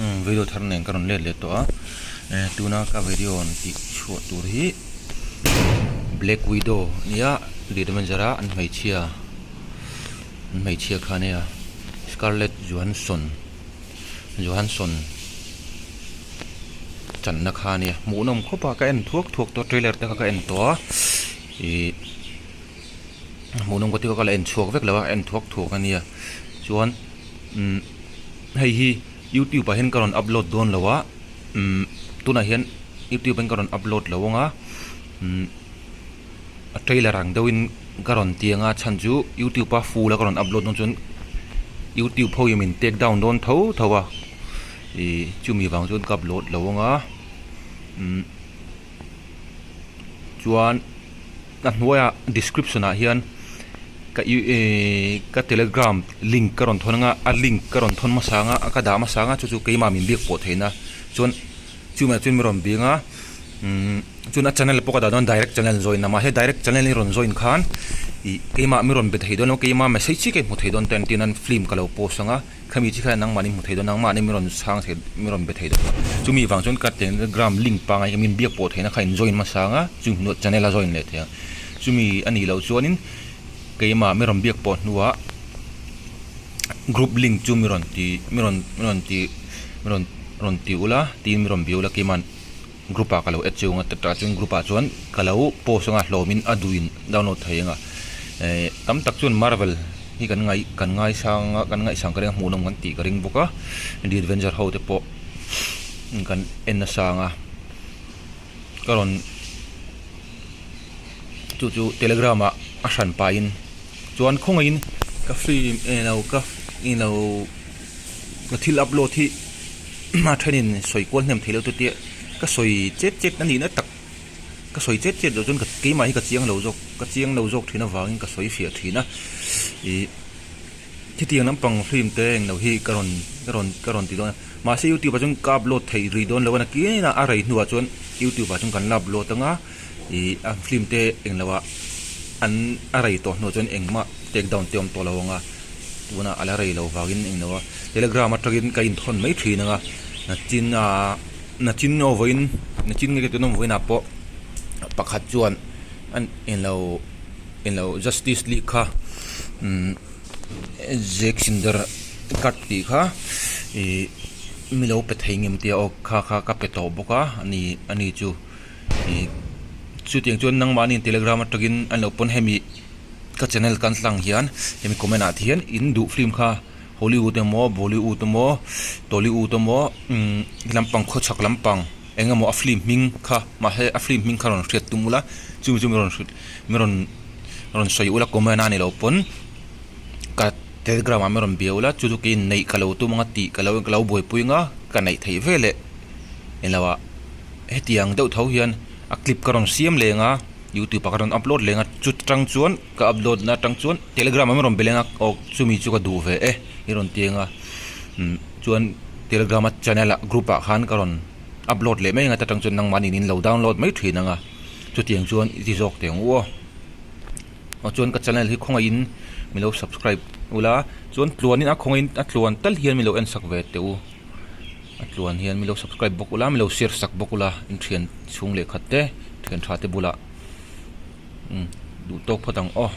Video thar nen ka rawn let leh tawh a tuna ka video rawn tih chhuah tur hi black widow nia the avenger a an hmeichhia an hmeichhia kha ania scarlet johansson johansson channa kha ania hmuhnawm khawp a ka en thuak thuak tawh a trailer te kha ka en tawh a ihh hmuhnawm ka ti ka la en chhuak vek lo a en thuak thuak ania chuan umm. Hei hi youtube ah hian ka rawn upload dawn lo a umm tunah hian youtube ah hian ka rawn upload lo ang a umm a trailer ang deuhin ka rawn ti ang a chhan chu youtube a full a ka rawn upload dawn chuan youtube ho in min take down dawn tho tho a ih chumi vang chuan ka upload lo ang a umm chuan a hnuaiah description ah hian ka ihh ka telegram link ka rawn thawn anga a link ka rawn thawn hmasa anga ka dah hmasa anga chu chu keimah min biak pawh theihna chuan chumi ah chuan min rawn bing a umm chuan a channel pawh ka dah dawn direct channel join a mahse direct channel i rawn join khan ih keimah mi rawn be thei dawn lo keimah message chiah ka hmu thei dawn ten tin an film ka lo post anga. Khami chi khan nangmahni hmu thei dawn nangmahni min rawn chhang thei min rawn be thei dawn a chumi vang chuan ka telegram link pangai kha min biak pawh theihna kha in join hmasa ang a chumi hnuah channel a join leh thei ang chumi a nih loh chuanin keimah min rawn biak pawh hnuah group link chu min rawn ti min rawn min rawn ti min rawn rawn ti ula tiin min rawn bia ula keima'n group ah ka lo add chiu ang a tah chuan group ah chuan ka lo post anga hlawmin a duhin download thei anga eh tam tak chuan marvel hi kan ngaih kan ngaisang a kan ngaihsang ka ring a hmuhnawm kan tih ka ring bawk a the adventure ho te pawh kan en nasa ang a ka rawn chu chu telegram ah a hran pahin chuan khawngaihin ka film eng lo ka eng lo ka thil upload hi a thenin sawi kual hnem thei lo te tia ka sawi chet chet a nihna tak ka sawi chet chet loh chuan keimah hi ka chiang lo zawk ka chiang lo zawk thin avangin ka sawi fiah thin a ih khitiang lampang film te eng lo hi ka rawn ka rawn ka rawn ti dawn a mahse youtube ah chuan ka upload theih rih dawn lo a nakin a a rei hnuah chuan youtube ah chuan kan la upload anga ih a film te eng lo ah an a rei tawh hnuah chuan engmah take down te awm tawh lo ang a. Tunah a la rei lo vangin eng lo a telegram atangin ka inthawn mai thin ang a nachin ah nachin aw vawiin nachin nge tuna vawiinah pawh pakhat chuan an eng lo eng lo justice league kha umm jack cinder cut tih kha ih mi lo pe thei ngem tia aw kha kha ka pe tawh bawk a ani ani chu ih chutiang chuan nangmahni telegram atangin an lo pawn hemi. Ka channel kan tlang hian hemi comment ah te hian in duh film kha Hollywood emaw Bollywood emaw Tollywood emaw umm lampang khawchhak lampang eng emaw a film hming kha mahse a film hming kha rawn hriat tum ula chumi chu mi rawn hrilh mi rawn rawn sawi ula comment a ni loh pawn ka telegram ah mi rawn bia ula chu chu kei neih ka lo tum anga tih ka lo ka lo buaipui anga ka neih theih veleh englo ah hetiang deuh tho hian a clip ka rawn siam leng a. Youtube ah ka rawn upload leng a chu tang chuan ka upload na atang chuan telegram ah rawn be leng a aw chumi chu ka duh ve e i rawn ti ang a umm chuan telegram a channel ah group ah khan ka rawn upload leh mai ang a ta tang chuan nangmahni in lo download mai thin ang a chutiang chuan i ti zawk teh ang u aw aw chuan ka channel hi khawngaihin min lo subscribe ula chuan tluanin a khawngaihin a tluan tal hian min lo en sak ve teh u a tluan hian min lo subscribe bawk ula min lo share sak bawk ula in thian chhung leh khat te thian tha te bulah umm duh tawk phawt ang aw.